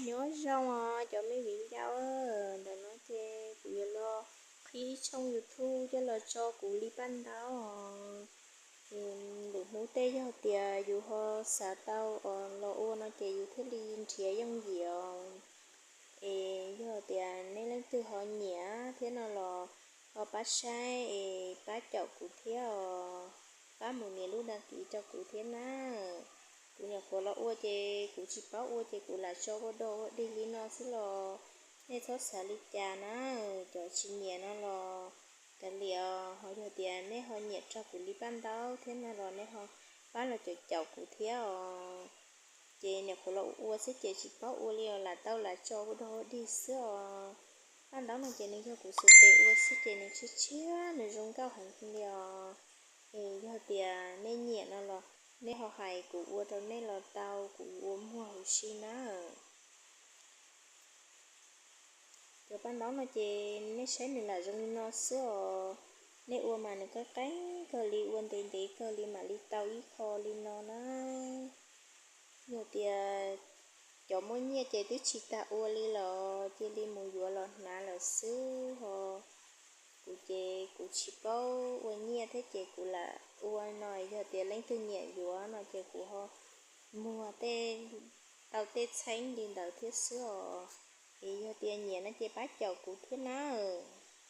Nyob zoo os cov me viv ncaus, ntawm no ces kuv yuav los qhib ib tshooj YouTube coj los tso kuv li paj ntaub os. Lwm hnub tej yog tias yus ho xav tau los ua no ces yus thiaj li nrhiav yooj yim os. Es yog tias nej leej twg ho nyiam thiab no los ho pab saib es pab caum kuv thiab os, pab mus nias lub dag kiv rau kuv thiab na. Kuv nyuam qhuav los ua ces kuv tsis paub ua ces kuv lam tso ua dog ua dig li no xwb los nej txhob xav li cas na. Cov tsis nyiam no los kav liam os, ho yog tias nej ho nyiam rau kuv li paj ntaub thiab no los nej ho pab los caum caum kuv thiab os. Ces nyuam qhuav los ua xwb ces tsis paub ua li os, lam tau lam tso ua dog ua dig xwb os. Paj ntaub no ces nws yog kuv xav tes ua xwb ces nws tshiab tshiab nws zoo nkauj heev li os. Es yog tias nej nyiam no los nej ho hais kuv ua rau nej los tau, kuv ua muag huv si na. Cov paj ntaub no ces nej saib nws lam zoo li no xwb os. Nej ua mas nws qeeb qeeb kawg li, ua ntev ntev kawg li mam li tau ib qho li no na. Yog tias cov muaj nyiaj ces twb tsis tas ua li los cia li mus yuav los hnav lawm xwb ho. Kuv ces kuv tsis paub ua nyiaj thiab ces kuv lam ua no, yog tias leej twg nyiam yuav no ces kuv ho muag tej, tau tej txheeb li ntawd thiab xwb os. Es yog tias nyiam no ces pab caum kuv thiab nawb.